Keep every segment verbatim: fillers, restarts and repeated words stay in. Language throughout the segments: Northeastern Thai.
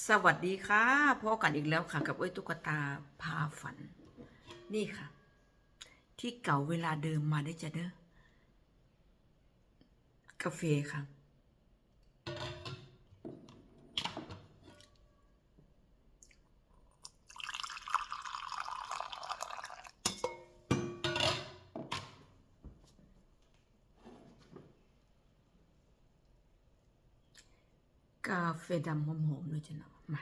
สวัสดีค่ะ พบกันอีกแล้วค่ะ กับเอ้ยตุ๊กตาพาฝัน นี่ค่ะ ที่เก่าเวลาเดิมมาได้อจ้ะเด้อ กาแฟค่ะ กาแฟดำหอมๆเลยจ้ะเนาะ มา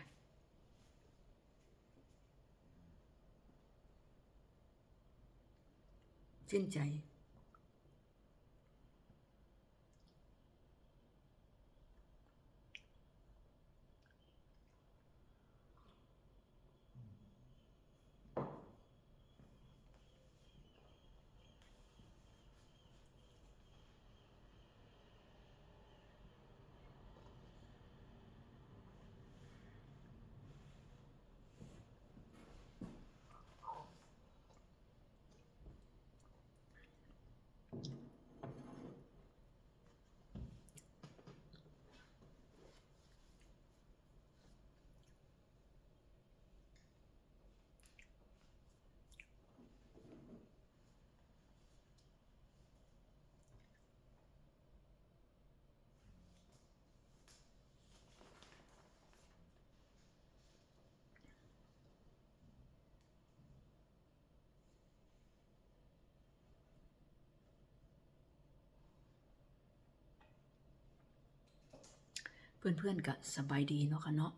ชื่นใจ เพื่อนๆก็สบายดีเนาะค่ะเนาะ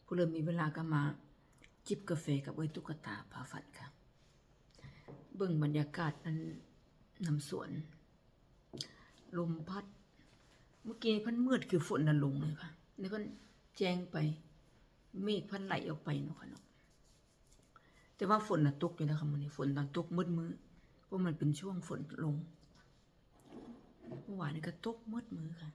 ผู้เริ่มมีเวลาก็มาจิบกาแฟกับเอ้ยตุ๊กตาพาฝันค่ะ เบิ่งบรรยากาศนั้นนำสวน ลมพัด เมื่อกี้พันมืดคือฝนน่ะลงเลยค่ะ นี่พันแจ้งไป เมฆพันไหลออกไปเนาะค่ะเนาะ แต่ว่าฝนน่ะตกอยู่นะคะ มื้อนี้ฝนตอนตกมืดมื้อ เพราะมันเป็นช่วงฝนลง เมื่อวานนี้ก็ตกมืดมื้อค่ะ